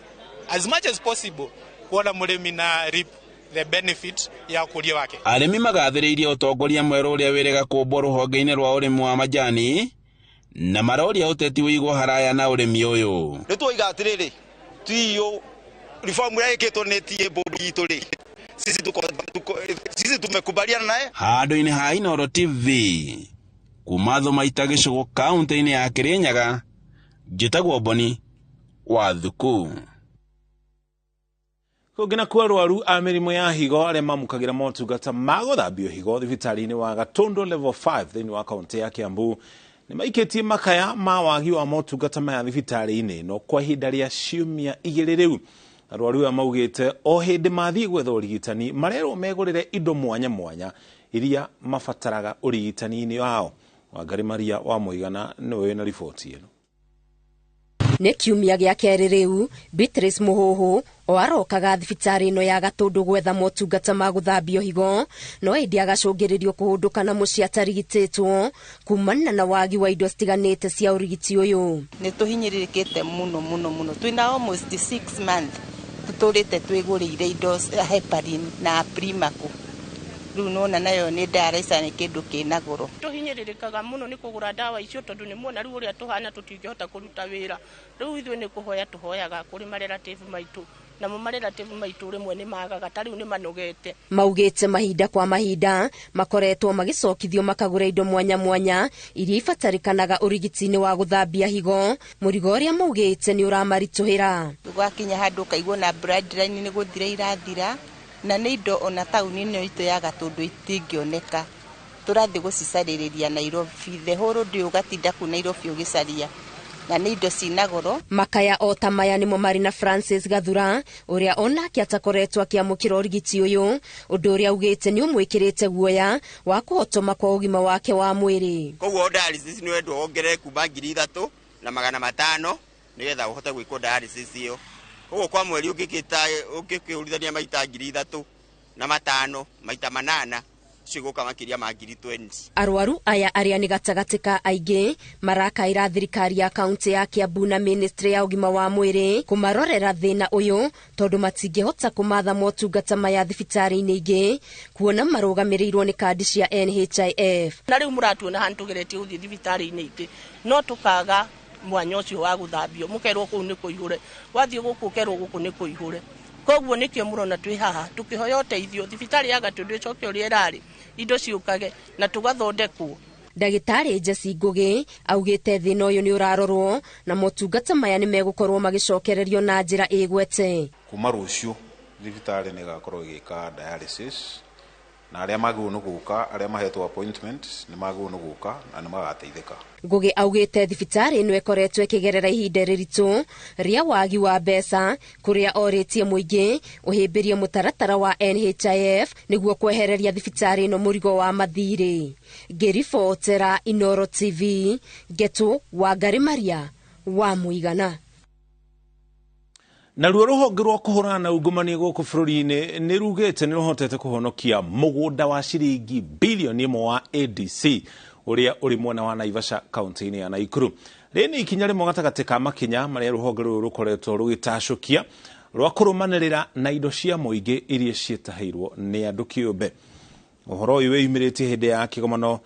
as much as possible kuona mũrĩmi na reap the benefit ya ũkũria wake. Arĩmi magathĩrĩirie ũtongoria mwerũ ũrĩa wĩrĩga kũmbwo rũhonge-inĩ rwa ũrĩmi wa majani na maroria ũteti ũigwo haraya na ũrĩmi ũyũ. Nĩ tuoiga atĩrĩrĩ tiyo reform ĩrĩa ĩkĩtwo nĩ TA board itũ rĩ, sisi tumekubaliana naye. Handũ-inĩ ha Inooro TV kuma Thumaita gĩcũgũ kaunti-inĩ ya Kirinyaga, njĩtagwo Boni wa Thuku. Kũngĩ na kuo arwaru a mĩrimũ ya higo arĩa mamũkagĩra motungata ma gũthambio higo thibitarĩ-inĩ wa Gatundu level 5 thĩinĩ wa kaunti ya Kiambu nĩ maikĩtie makaya ma wagi wa motungata maya thibitarĩ-inĩ ĩno kwa ihinda rĩa ciumia 2 rĩu. Arwaru aya maugĩte o hĩndĩ mathiĩ gwetha ũrigitani marerwo megũrĩre indo mwanya mwanya iria mabataraga ũrigitani-inĩ wao. Wangari Maria wa Mũigana nĩwe wĩna riboti ĩno. Nĩ kiumia gĩa kerĩ rĩu Beatrice Muhuhu O arokaga thibitarĩ ĩno ya Gatũndũ gwetha motungata ma gũthambio higo, no ĩndĩ agacũngĩrĩrio kũhũndũka na mũciĩ atarigitĩtwo kumana na wagi wa indo citiganĩte cia ũrigiti ũyũ. Nĩ tũhinyĩrĩrĩkĩte mũno mũno mũno, twĩna almost 6 months tũtũrĩte twĩgũrĩire indo heparin na Primaco. Rĩu nona nayo nĩ ndaraisa nĩ kĩndũ kĩna goro. Tũhinyĩrĩrĩkaga mũno nĩ kũgũra ndawa icio tondũ nĩ muona rĩu ũrĩa tũhana tũtingĩhota kũruta wĩra. Rĩu ithuĩ nĩ kũhoya tũhoyaga kũrĩ marelative maitũ, namo marelative maitũ rĩmwe nĩ magaga, ta rĩu nĩ manogete. Maugĩte mahinda kwa mahinda makoretwo magĩcokithio makagũra indo mwanya mwanya iria ibatarĩkanaga ũrigiti-inĩ wa gũthambia higo, mũrigo ũrĩa maugĩte nĩ ũramaritũhĩra. Gwakinya handũ ũkaigua na bloodline nĩ gũthira irathira, na nĩ indo ona taũni ĩno itũ ya Gatũndũ itingĩoneka. Tũrathiĩ gũcicarĩrĩria Nairobi, the whole day ũgatinda kũu Nairobi ũgĩcaria, na nĩ indo cina goro. Makaya o ta maya nĩmo marĩ na Francis Gathura ũrĩa onake atakoretwo akĩamũkĩra ũrigiti ũyũ, ũndũ ũrĩa augĩte nĩ ũmwĩkĩrĩte guoya wa kũhotoma kwa ũgima wake wa mwĩrĩ. Koguo dialysis nĩ wendwo wongerere kuma 3500 nĩgetha ũhote gwĩkwo dialysis ĩyo. Koguo kwa mweri ũngĩkĩhũrithania maita 3500 maita 8 cigũka makĩria ma 20,000. Arwaru aya arĩa nĩ gatagatĩ ka aingĩ marakaĩra thirikari ya kaunti ya Kiambu na ministry ya ũgima wa mwĩrĩ kũmarorera thĩna ũyũ tondũ matingĩhota kũmatha motungata maya thibitarĩ-inĩ ingĩ kuona marũgamĩrĩirwo nĩ kandi cia NHIF. Na rĩu mũratuona haha nĩtũgeretie gũthiĩ thibitarĩ-inĩ ingĩ no tũkaga mwanya ũcio wa gũthambio, mũkerwo kũu nĩ kũihũre, wathiĩ gũkũ ũkerwo gũkũ nĩ kũihũre. Koguo nĩkĩo mũrona twĩ haha tũkĩhoya ũteithio thibitarĩ ya Gatũndũ ĩcoke ũrĩa ĩrarĩ, indo ciũkage na tũgathondekwo. Ndagĩtarĩ Jesse Ngugi augĩte thĩna ũyũ nĩ ũrarorwo na motungata maya nĩ megũkorwo magĩcokererio na njĩra ĩgwete. Kuma rũciũ thibitarĩ nĩ ĩgakorwo ĩgĩka dialysis na arĩa magĩrĩirwo nĩ gũka, arĩa mahetwo appointment nĩ magĩrĩirwo nĩ gũka na nĩ magateithĩka. Ngugi augĩte thibitarĩ ĩno ĩkoretwo ĩkĩgerera ihinda rĩritũ rĩa wagi wa mbeca kũrĩa orĩtie mũingĩ ũhĩmbĩrie mũtaratara wa NHIF nĩguo kwehereria thibitarĩ ĩno mũrigo wa mathirĩ. Ngĩribotera Inoro TV, Ngetu Wangari Maria wa Mũigana. Naruo rũhonge rwa kũhũrana na ungumania gũkũ bũrũri-inĩ nĩ rugĩte nĩ rũhotete kũhonokia mũgũnda wa ciringi bilioni 1 wa ADC ũrĩa ũrĩ mwena wa Naivasha kaunti-inĩ ya Nakuru. Rĩrĩ nĩ ikinya rĩmwe gatagatĩ ka makinya marĩa rũhonge rũrũ rũkoretwo rũgĩtacũkia rwa kũrũmanĩrĩra na indo cia mũingĩ iria ciĩtahĩirwo nĩ andũ kĩũmbe. Ũhoro ũyũ wĩyumĩrĩtie hĩndĩ ya kĩgomano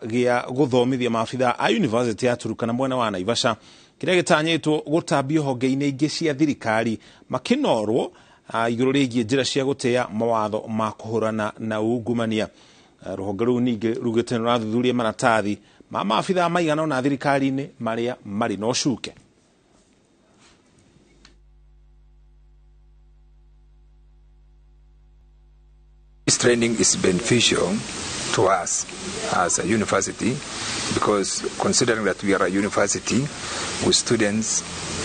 gĩa gũthomithia maabithaa a University ya Turkana mwena wa Naivasha kĩrĩa gĩtanyĩtwo gũtambio honge-inĩ ingĩ cia thirikari makĩnorwo igũrũ rĩgiĩ njĩra cia gũtĩa mawatho ma kũhũrana na ungumania. Rũhonge rũu ningĩ rugĩte nĩ rũrathuthuria maratathi ma maabithaa maigana ũna thirikari-inĩ marĩa marĩ na ũcuke. This training is beneficial to us as a university because considering that we are a university with students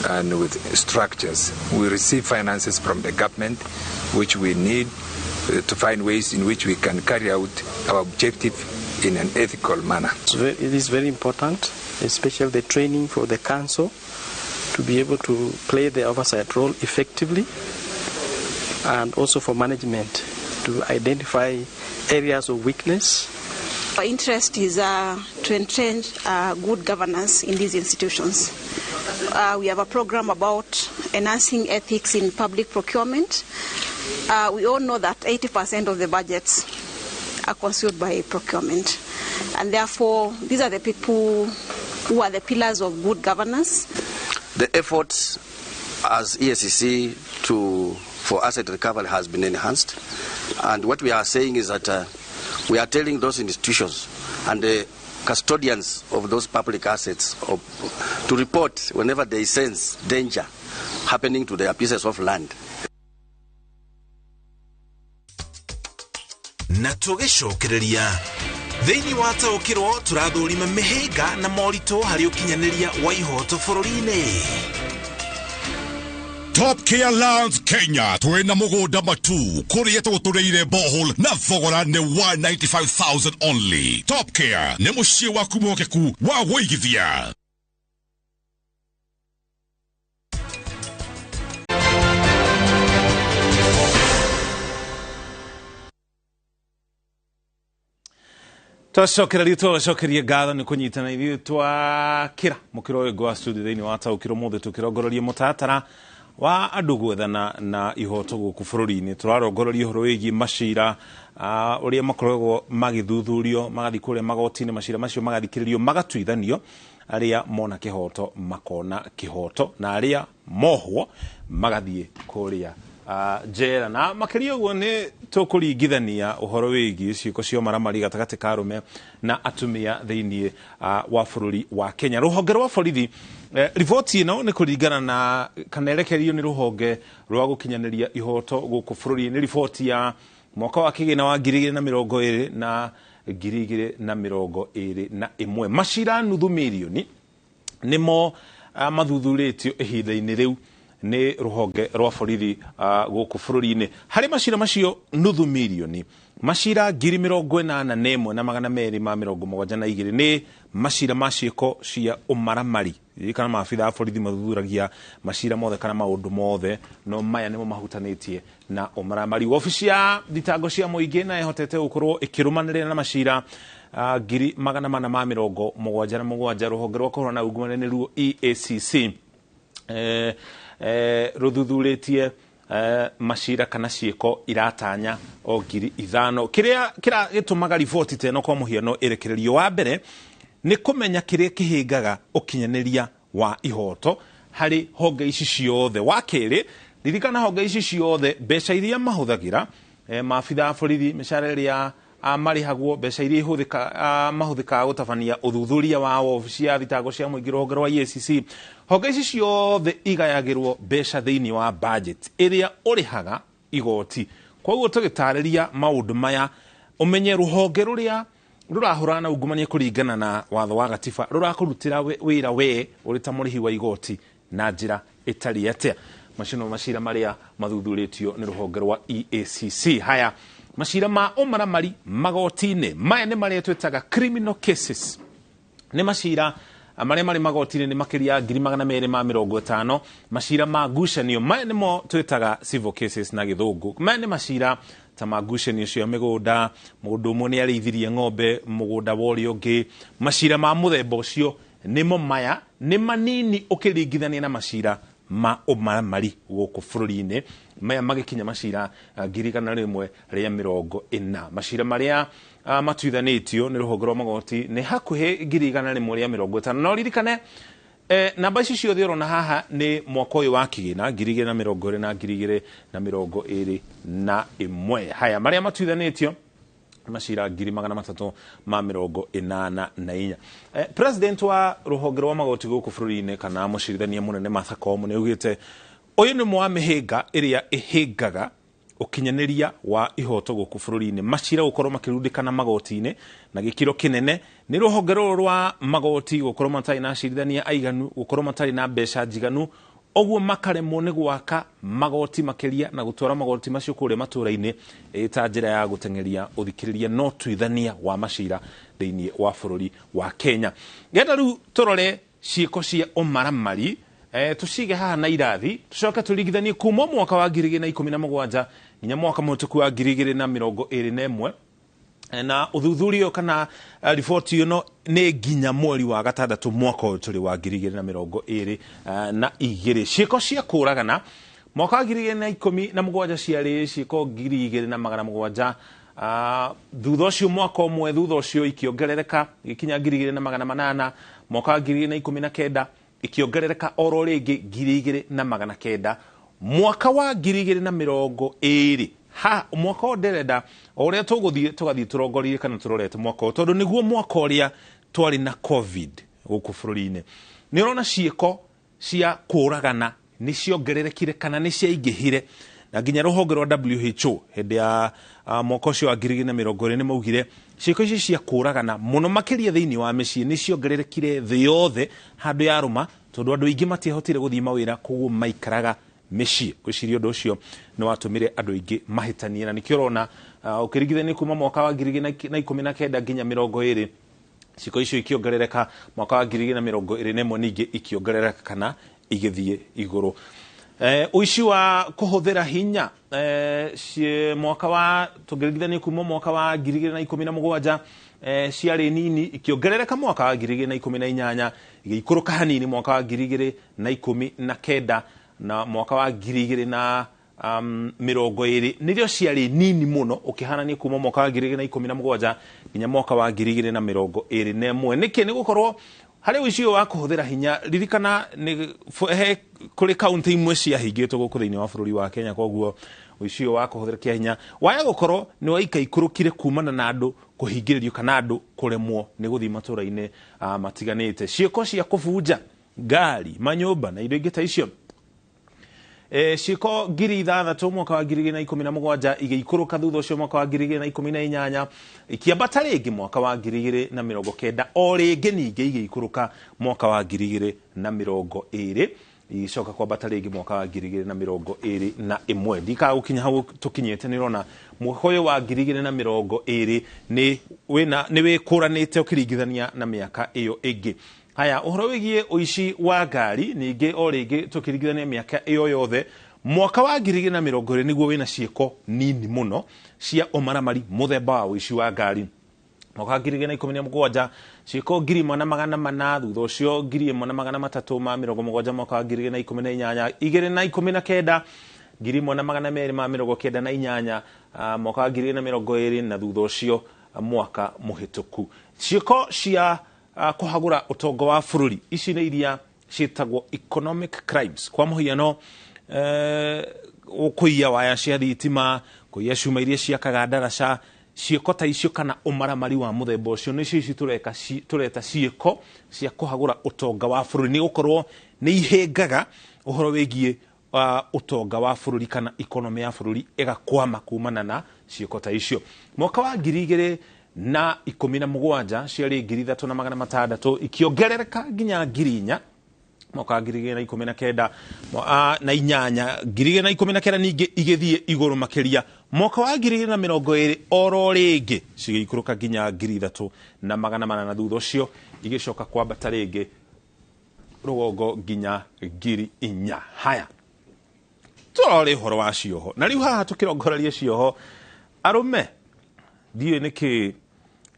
and with structures, we receive finances from the government which we need to find ways in which we can carry out our objective in an ethical manner. It is very important, especially the training for the council to be able to play the oversight role effectively, and also for management to identify areas of weakness. Our interest is to entrench good governance in these institutions. We have a program about enhancing ethics in public procurement. We all know that 80% of the budgets are consumed by procurement, and therefore these are the people who are the pillars of good governance. The efforts as EACC for asset recovery has been enhanced, and what we are saying is that we are telling those institutions and the custodians of those public assets to report whenever they sense danger happening to their pieces of land. Na tũgĩcokereria thĩinĩ wa taũkĩrwo tũrathũrima mĩhĩnga na moritũ harĩ ũkinyanĩria wa ihoto bũrũri-inĩ. Top Care Lands Kenya twina mugunda matu kuria tugutureire borehole na thogora ni 195,000 only. Top Care ni muciĩ waku mwokeku wa wũigithia. Twacokereria, twagacokeria ngatho nĩ kũnyitana ithuĩ twakĩra mũkĩro ũyũ ngwa studio thĩinĩ wa Taũkĩrwo mũthĩ, tũkĩrongoreria mũtaratara wa andũ gwethana na ihoto gũkũ bũrũri-inĩ. Tũrarongoreria ũhoro wĩgiĩ macira, ũrĩa makoragwo magĩthuthurio, magathiĩ kũrĩa magoti-inĩ, macira macio magathikĩrĩrio, magatuithanio, arĩa mona kĩhoto makona kĩhoto na arĩa mohwo magathiĩ kũrĩa njera. Na makĩria ũguo nĩ tũkũringithania ũhoro wĩgiĩ ciĩko cia ũmaramari gatagatĩ ka arũme na atumia thĩinĩ wa bũrũri wa Kenya. Rũhonge rwa borithi, riboti ĩno nĩ kũringana na kana ĩrekereirio nĩ rũhonge rwa gũkinyanĩria ihoto gũkũ bũrũri-inĩ. Nĩ riboti ya mwaka wa kĩgĩna wa 2020 na 2021. Macira nuthu mirioni nĩmo mathuthurĩtio ihinda-inĩ rĩu nĩ rũhonge rwa borithi gũkũ bũrũri-inĩ. Harĩ macira macio nuthu mirioni, macira 81,272 nĩ macira ma ciĩko cia ũmaramari. Kana maabitha a borithi mathuthuragia macira mothe kana maũndũ mothe, no maya nĩmo mahutanĩtie na ũmaramari. Wabici ya thitango cia mũingĩ na ĩhotete gũkorwo ĩkĩrũmanĩrĩra na macira 477. Rũhonge rwa kũhũrana na ungumania nĩruo EACC rũthuthurĩtie macira kana ciĩko iratanya o 5,000. Kĩrĩa gĩtũmaga riboti ta ĩno kwa mũhiano ĩrekererio, wa mbere nĩ kũmenya kĩrĩa kĩhĩngaga ũkinyanĩria wa ihoto harĩ honge ici ciothe. Wa kerĩ, ririkana honge ici ciothe mbeca iria mahũthagĩra, maabitha a borithi, mĩcara ĩrĩa marĩhagwo, mbeca iria mahũthĩkaga gũtabania ũthuthuria wa wabici ya thitango cia mũingĩ, rũhonge rwa EACC, honge ici ciothe igayagĩrwo mbeca thĩinĩ wa budget ĩrĩa ũrĩhaga igoti. Koguo tũgĩtarĩria maũndũ maya, ũmenye rũhonge rũrĩa rũrahũrana na ungumania kũringana na watho wa gatiba rũrakũrutĩra wĩra we ũrĩ ta mũrĩhi wa igoti na njĩra ĩtariĩ atĩa. Macio no macira marĩa mathuthurĩtio nĩ rũhonge rwa EACC. Haya, macira ma ũmaramari magoti-inĩ, maya nĩ marĩa twĩtaga criminal cases. Nĩ macira marĩa marĩ magoti-inĩ nĩ makĩria 250,000. Macira ma ngucanio, maya nĩmo twĩtaga civil cases na gĩthũngũ. Maya nĩ macira ta ma ngucanio cia mĩgũnda, mũndũ ũmwe nĩ arĩithirie ng'ombe mũgũnda wa ũrĩa ũngĩ. Macira ma mũthemba ũcio nĩmo maya, nĩ manini ũkĩringithania na macira ma ũmaramari gũkũ bũrũri-inĩ. Maya magĩkinya macira 140,000. Macira marĩa matuithanĩtio nĩ rũhonge rwa magoti nĩ hakuhĩ 150,000. No ririkane namba ici ciothe ũrona haha nĩ mwaka ũyũ wa kĩgĩna 2020 na 2021. Haya, marĩa matuithanĩtio macira 384,000. President wa rũhonge rwa magoti gũkũ bũrũri-inĩ kana mũcirithania mũnene Martha Koome nĩ augĩte ũyũ nĩ mwa mĩhĩnga ĩrĩa ĩhĩngaga ũkinyanĩria wa ihoto gũkũ bũrũri-inĩ. Macira gũkorwo makĩrundĩkana magoti-inĩ na gĩkĩro kĩnene nĩ rũhonge rũrũ rwa magoti gũkorwo matarĩ na acirithania aiganu, gũkorwo matarĩ na mbeca njiganu, ũguo makaremwo nĩ gwaka magoti makĩria na gũtwara magoti macio kũrĩa matũũra-inĩ ta njĩra ya gũteng'eria ũthikĩrĩria no tuithania wa macira thĩinĩ wa bũrũri wa Kenya. Ngenda rĩu tũrore ciĩko cia ũmaramari, tũcige haha na irathi, tũcoke tũringithanie kuma mwaka wa 2017 nginya mwaka mũhĩtũku wa 2021. Na ũthuthuria kana riboti ĩno nĩ nginya mweri wa gatandatũ mwaka ũyũ tũrĩ wa 2022. Ciĩko cia kũũragana mwaka wa 2017 ciarĩ ciĩko 2700. Thutha ũcio mwaka ũmwe thutha ũcio ikĩongerereka gĩkinya 2800. Mwaka wa 2019 ikĩongerereka oro rĩngĩ 2900. Mwaka wa 2020, ha mwaka ũyũ ndĩrenda o ũrĩa tũgũthiĩ tũgathiĩ tũrongoreirie kana tũrorete mwaka ũyũ, tondũ nĩguo mwaka ũrĩa twarĩ na COVID gũkũ bũrũri-inĩ. Nĩ ũrona ciĩko cia kũũragana nĩ ciongererekire kana nĩ ciaingĩhire, na nginya rũhonge rwa WHO hĩndĩ ya mwaka ũcio wa 2020 nĩ maugire ciĩko ici cia kũũragana mũno makĩria thĩinĩ wa mĩciĩ nĩ ciongererekire thĩ yothe handũ yarũma, tondũ andũ aingĩ matiahotire gũthiĩ mawĩra, koguo maikaraga mĩciĩ. Ngwĩciria ũndũ ũcio nĩ watũmire andũ aingĩ mahĩtanie, na nĩkĩo ũrona ũkĩringithania kuma mwaka wa 2019 nginya 20 ciĩko icio ikĩongerereka, mwaka wa 2021 ningĩ ikĩongerereka kana igĩthiĩ igũrũ. Ũici wa kũhũthĩra hinya mwaka wa tũngĩringithania kuma mwaka wa 2017 ciarĩ nini, ikĩongerereka mwaka wa 2018, igĩikũrũka hanini mwaka wa 2019 na mwaka wa 2020 nĩrĩo ciarĩ nini mũno ũkĩhanania kuma mwaka wa 2017 nginya mwaka wa 2021. Nĩkĩ? Nĩ gũkorwo harĩ ũici ũyũ wa kũhũthĩra hinya, ririkana nĩ he kũrĩ kaunti imwe ciahingĩtwo gũkũ thĩinĩ wa bũrũri wa Kenya, koguo ũici ũyũ wa kũhũthĩra kĩa hinya waya gũkorwo nĩ waikaikũrũkire kumana na andũ kũhingĩrĩrio kana andũ kũremwo nĩ gũthiĩ matũra-inĩ matiganĩte. Ciĩko cia kũbunja ngari, manyũmba na indo ingĩ ta icio, ciĩko 6,000 mwaka wa 2017 igĩikũrũka thutha ũcio mwaka wa 2018, ikĩambata rĩngĩ mwaka wa 2090, o rĩngĩ ningĩ igĩikũrũka mwaka wa 2020, igĩcoka kwambata rĩngĩ mwaka wa 2021. Ndikaga gũkinya hau tũkinyĩte, nĩ ũrona mwaka ũyũ wa 2020 nĩ wĩkũranĩte ũkĩringithania na mĩaka ĩyo ĩngĩ. Haya, ũhoro wĩgiĩ ũici wa ngari ningĩ o rĩngĩ tũkĩringithania mĩaka ĩyo yothe, mwaka wa 2020 nĩguo wĩna ciĩko nini mũno cia ũmaramari mũthemba wa ũici wa ngari. Mwaka wa 2017 ciĩko 1,400, thutha ũcio 1,370 mwaka wa 2018, 2019 1,298 mwaka wa 2020, na thutha ũcio mwaka mũhĩtũku. Ciĩko cia kũhagũra ũtonga wa bũrũri, ici nĩ iria ciĩtagwo economic crimes. Kwa mũhiano, kũiya waya cia thitima, kũiya cuma iria ciakaga ndaraca, ciĩko ta icio kana ũmaramari wa mũthemba ũcio nĩcio ici tũreta ciĩko cia kũhagũra ũtonga wa bũrũri, nĩ gũkorwo nĩ ihĩngaga ũhoro wĩgiĩ ũtonga wa bũrũri kana economy ya bũrũri ĩgakwama kumana na ciĩko ta icio. Mwaka wa 2017 ciarĩ 3,600, ikĩongerereka nginya 4,000 mwaka wa 2019 na inyanya, 2019 ningĩ igĩthiĩ igũrũ makĩria. Mwaka wa 2020 oro rĩngĩ cigĩikũrũka nginya 3,400, na thutha ũcio igĩcoka kwambata rĩngĩ rũgongo nginya 4,000. Haya, tũrore ũhoro wa cioho, na rĩu haha tũkĩrongoreria cioho arũme ndiũĩ nĩkĩ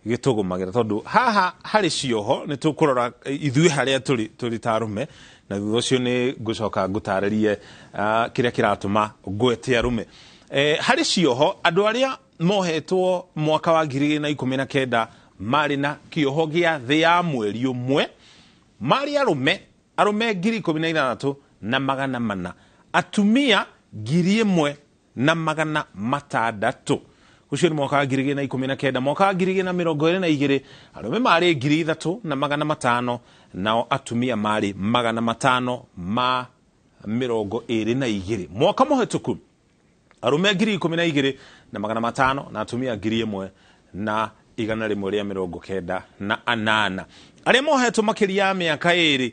gĩtũgũmagĩra, tondũ haha harĩ cioho nĩ tũkũrora ithuĩ harĩa tũrĩ ta arũme, na thutha ũcio nĩ ngũcoka ngũtarĩrie kĩrĩa kĩratũma ngwete arũme. Harĩ cioho andũ arĩa mohetwo mwaka wa 2019 marĩ na kĩoho gĩa thĩ ya mweri ũmwe marĩ arũme 16,400, atumia 1,600. Ũcio nĩ mwaka wa 2019. Mwaka wa 2022 arũme marĩ 3,500, nao atumia marĩ 522. Mwaka mũhĩtũku arũme 12,500 na atumia 1,198. Arĩa mohetwo makĩria ya mĩaka 2,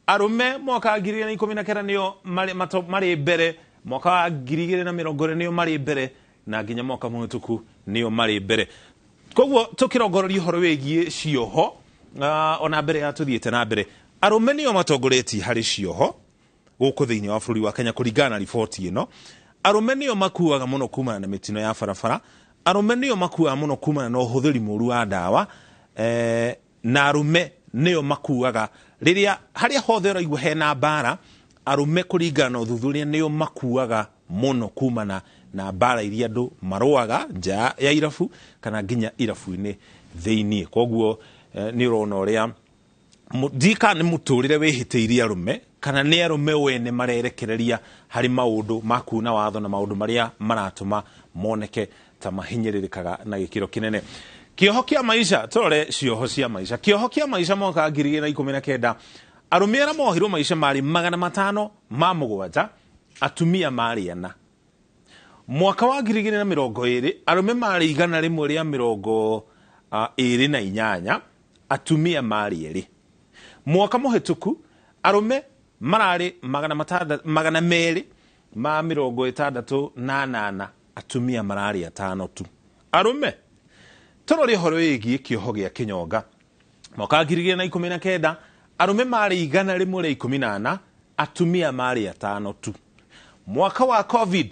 arũme mwaka wa 2019 nĩo marĩ mbere, mwaka wa 2020 nĩo marĩ mbere, na nginya mwaka mũhĩtũku nĩo marĩ mbere. Koguo tũkĩrongoreria ũhoro wĩgiĩ cioho, ona mbere ya tũthiĩte na mbere, arũme nĩo matongoretie harĩ cioho gũkũ thĩinĩ wa bũrũri wa Kenya kũringana na riboti ĩno. Arũme nĩo makuaga mũno kumana na mĩtino ya barabara, arũme nĩo makuaga mũno kumana na ũhũthĩri mũũru wa ndawa, na arũme nĩo makuaga rĩrĩa harĩa hothe ũraigua hena mbara, arũme kũringana na ũthuthuria nĩo makuaga mũno kumana na mbara iria andũ marũaga nja ya irabu kana nginya irabu-inĩ thĩiniĩ. Koguo nĩ ũrona ũrĩa ndika nĩ mũtũrĩre wĩhĩtĩirie arũme kana nĩ arũme wene marerekereria harĩ maũndũ ma kuna watho na maũndũ marĩa maratũma moneke ta mahinyĩrĩrĩkaga na gĩkĩro kĩnene. Kĩoho kĩa maica, tũrore cioho cia maica. Kĩoho kĩa maica mwaka wa 2019 arũme arĩa mohirwo maica marĩ 507, atumia marĩ 4. Mwaka wa 2020 arũme marĩ 128, atumia marĩ 2. Mwaka mũhĩtũku arũme mararĩ 268, atumia mararĩ 5 tu. Arũme, tũrore ũhoro wĩgiĩ kĩoho gĩa kĩnyonga. Mwaka wa 2019 arũme marĩ 114, atumia marĩ 5 tu. Mwaka wa COVID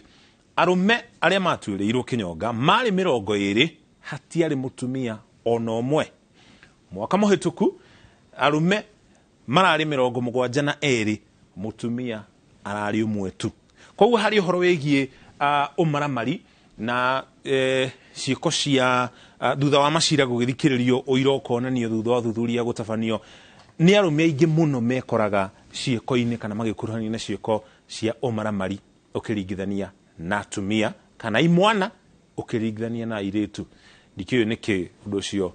arũme arĩa matuĩrĩirwo kĩnyonga marĩ 20, hatiarĩ mũtumia ona ũmwe. Mwaka mũhĩtũku arũme mararĩ 72, mũtumia ararĩ ũmwe tu. Koguo harĩ ũhoro wĩgiĩ ũmaramari na ciĩko cia thutha wa macira gũgĩthikĩrĩrio, ũira ũkonanio thutha wa ũthuthuria gũtabanio, nĩ arũme aingĩ mũno mekoraga ciĩko-inĩ kana magĩkuruhanio na ciĩko cia ũmaramari ũkĩringithania na atumia kana imwana ũkĩringithania na airĩtu. Ndikĩũĩ nĩkĩ ũndũ ũcio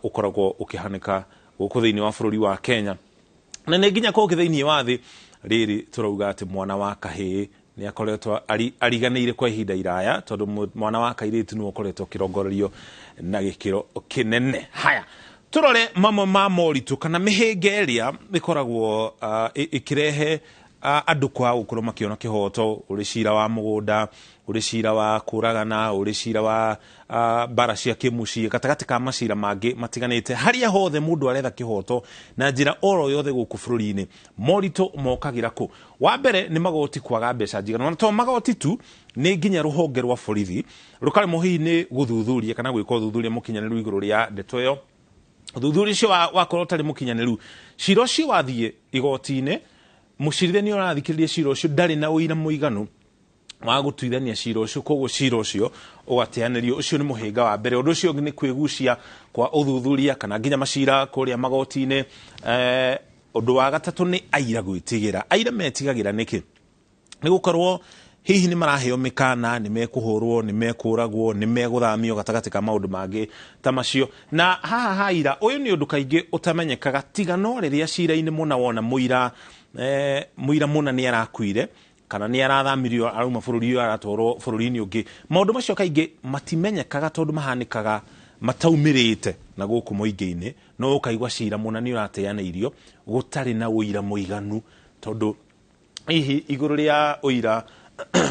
ũkoragwo ũkĩhanĩka gũkũ thĩinĩ wa bũrũri wa Kenya, na nĩ nginya kũngĩ thĩinĩ wa thĩ. Rĩrĩ tũrauga atĩ mwana wa kahĩĩ nĩ akoretwo ariganĩire kwa ihinda iraya, tondũ mwana wa kairĩtu nĩwe ũkoretwo ũkĩrongorerio na gĩkĩro kĩnene. Haya, tũrore mamwe ma moritũ kana mĩhĩnga ĩrĩa ĩkoragwo ĩkĩrehe andũ kwaga gũkorwo makĩona kĩhoto, ũrĩ cira wa mũgũnda, ũrĩ cira wa kũragana, ũrĩ cira wa mbara cia kĩmũciĩ, gatagatĩ ka macira mangĩ matiganĩte. Harĩa hothe mũndũ aretha kĩhoto na njĩra oro yothe gũkũ bũrũri-inĩ, moritũ mokagĩra kũ? Wa mbere nĩ magoti kwaga mbeca njiganu, na to magoti tu, nĩ nginya rũhonge rwa borithi rũkaremwo hihi nĩ gũthuthuria kana gwĩka ũthuthuria mũkinyanĩru igũrũ rĩa ndeto ĩyo. Ũthuthuria ũcio wakorwo ũtarĩ mũkinyanĩru, cira ũcio wathiĩ igoti-inĩ, mũcirithania ũrathikĩrĩria cira ũcio ndarĩ na ũira mũiganu wa gũtuithania cira ũcio, koguo cira ũcio ũgateanĩrio. Ũcio nĩ mũhĩnga wa mbere. Ũndũ ũcio ũngĩ nĩ kwĩgucia kwa ũthuthuria kana nginya macira kũrĩa magoti-inĩ. Ũndũ wa gatatũ nĩ aira gwĩtigĩra. Aira metigagĩra nĩkĩ? Nĩ gũkorwo hihi nĩ maraheo mĩkana, nĩ mekũhũrwo, nĩ mekũragwo, nĩ megũthamio, gatagatĩ ka maũndũ mangĩ ta macio. Na haha haira, ũyũ nĩ ũndũ kaingĩ ũtamenyekaga, tiga no rĩrĩa cira-inĩ mũna wona mũira mũira mũna nĩ arakuire kana nĩ arathamirio arauma bũrũri ũyũ aratwarwo bũrũri-inĩ ũngĩ. Maũndũ macio kaingĩ matimenyekaga tondũ mahanĩkaga mataumĩrĩte na gũkũ mũingĩ-inĩ, no ũkaigua cira mũna nĩ ũrateanĩirio gũtarĩ na ũira mũiganu, tondũ hihi igũrũ rĩa ũira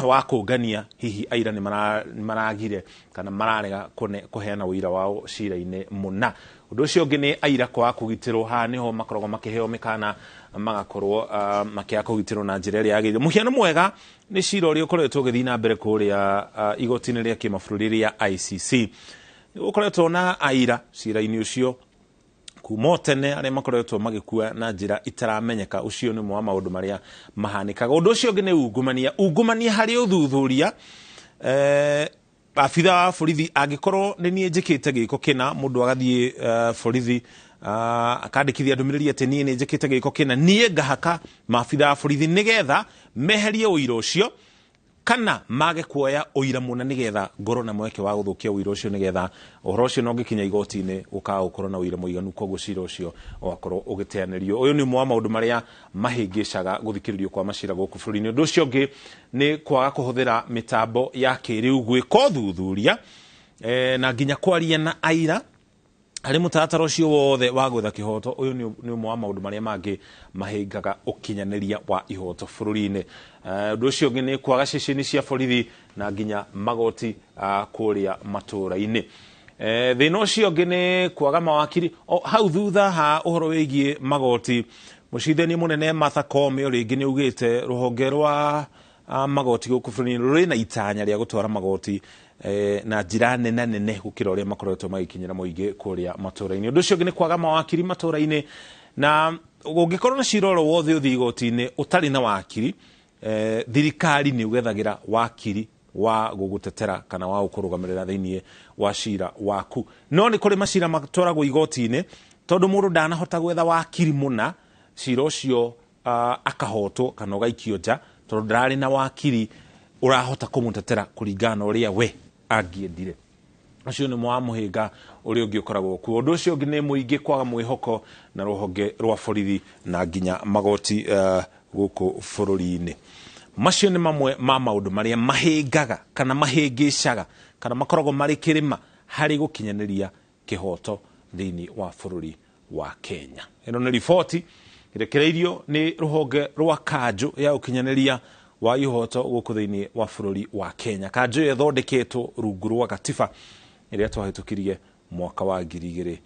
wa kũngania hihi aira nĩ maragire kana mararega kũheana ũira wao cira-inĩ mũna. Ũndũ ũcio ũngĩ nĩ aira kwaga kũgitĩrwo. Haha nĩho makoragwo makĩheo mĩkana, magakorwo makĩaga kũgitĩrwo na njĩra ĩrĩa yagĩrĩire. Mũhiano mwega nĩ cira ũrĩa ũkoretwo ũgĩthiĩ na mbere kũrĩa igoti-inĩ rĩa kĩmabũrũri rĩa ICC. Ũkoretwo na aira cira-inĩ ũcio kuma tene arĩa makoretwo magĩkua na njĩra itaramenyeka. Ũcio nĩ ũmwe wa maũndũ marĩa mahanĩkaga. Ũndũ ũcio ũngĩ nĩ ungumania. Ungumania harĩ ũthuthuria. Abitha wa borithi angĩkorwo nĩ niĩ njĩkĩte gĩko kĩna, mũndũ agathiĩ borithi akandĩkithia ndũmĩrĩri atĩ niĩ nĩ njĩkĩte gĩko kĩna, niĩ ngahaka maabitha wa borithi nĩgetha meherie ũira ũcio kana mage kuoya ũira mũna nĩgetha ngorwo na mweke wa gũthũkia ũira ũcio, nĩgetha ũhoro ũcio no ũngĩkinya igoti-inĩ gũkaga gũkorwo na ũira mũiganu, koguo cira ũcio ũgakorwo ũgĩteanĩrio. Ũyũ nĩ ũmwe wa maũndũ marĩa mahĩngĩcaga gũthikĩrĩrio kwa macira gũkũ bũrũri-inĩ. Ũndũ ũcio ũngĩ nĩ kwaga kũhũthĩra mĩtambo ya kĩrĩu gwĩka ũthuthuria na nginya kwaria na aira harĩ mũtaratara ũcio wothe wa gwetha kĩhoto. Ũyũ nĩ ũmwe wa maũndũ marĩa mangĩ mahĩngaga ũkinyanĩria wa ihoto bũrũri-inĩ. Ũndũ ũcio ũngĩ nĩ kwaga ceceni cia borithi na nginya magoti kũrĩa matũũra-inĩ. Thĩna ũcio ũngĩ nĩ kwaga mawakiri. Hau thutha ha ũhoro wĩgiĩ magoti, mũcirithania mũnene Martha Koome o rĩngĩ nĩ augĩte rũhonge rwa magoti gũkũ bũrũri-inĩ rũrĩ na itanya rĩa gũtwara magoti na njĩra nene nene gũkĩra ũrĩa makoretwo magĩkinyĩra mũingĩ kũrĩa matũũra-inĩ. Ũndũ ũcio ũngĩ nĩ kwaga mawakiri matũũra-inĩ, na ũngĩkorwo na cira oro wothe ũthiĩ igoti-inĩ ũtarĩ na wakiri, thirikari nĩ ũgethagĩra wakiri wa gũgũtetera kana wa gũkũrũgamĩrĩra thĩinĩ wa cira waku. No nĩ kũrĩ macira matwaragwo igoti-inĩ tondũ mũndũ ndanahota gwetha wakiri mũna, cira ũcio akahotwo kana ũgaikio nja tondũ ndararĩ na wakiri ũrahota kũmũtetera kũringana na ũrĩa we angĩendire. Ũcio nĩ wa mũhĩnga ũrĩa ũngĩ ũkoragwo kuo. Ũndũ ũcio ũngĩ nĩ mũingĩ kwaga mwĩhoko na rũhonge rwa borithi na nginya magoti gũkũ bũrũri-inĩ. Macio nĩ mamwe ma maũndũ marĩa mahĩngaga kana mahĩngĩcaga kana makoragwo marĩ kĩrĩma harĩ gũkinyanĩria kĩhoto thĩinĩ wa bũrũri wa Kenya. Ĩno nĩ riboti ĩrekereirio nĩ rũhonge rwa kanjũ ya ũkinyanĩria wa ihoto gũkũ thĩinĩ wa bũrũri wa Kenya. Kanjũ ĩyo ĩthondeketwo rungu rwa gatiba ĩrĩa twahĩtũkirie mwaka wa 2010.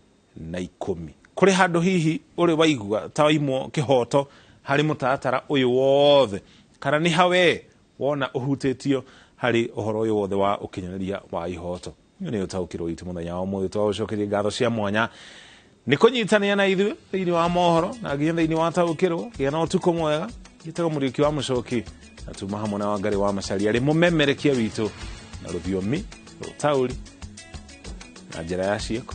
Kũrĩ handũ hihi ũrĩ waigua ta waimwo kĩhoto harĩ mũtaratara ũyũ wothe, kana nĩ hawe Wona ũhutĩtio harĩ ũhoro ũyũ wothe wa ũkinyanĩria wa ihoto. Ũyũ nĩ ũtaũkĩrwo witũ mũthenya wa ũmũthĩ. Twagũcokeria ngatho cia mwanya nĩ kũnyitanĩra na ithuĩ thĩinĩ wa mohoro na nginya thĩinĩ wa taũkĩrwo. Gĩa na ũtukũ mwega. Gĩtagwo Mũriũki wa Mũcoki na tuma hamwe na Wangarĩ wa Macaria arĩ mũmemerekia witũ na rũthiomi, rũtaũri na njĩra ya ciĩko.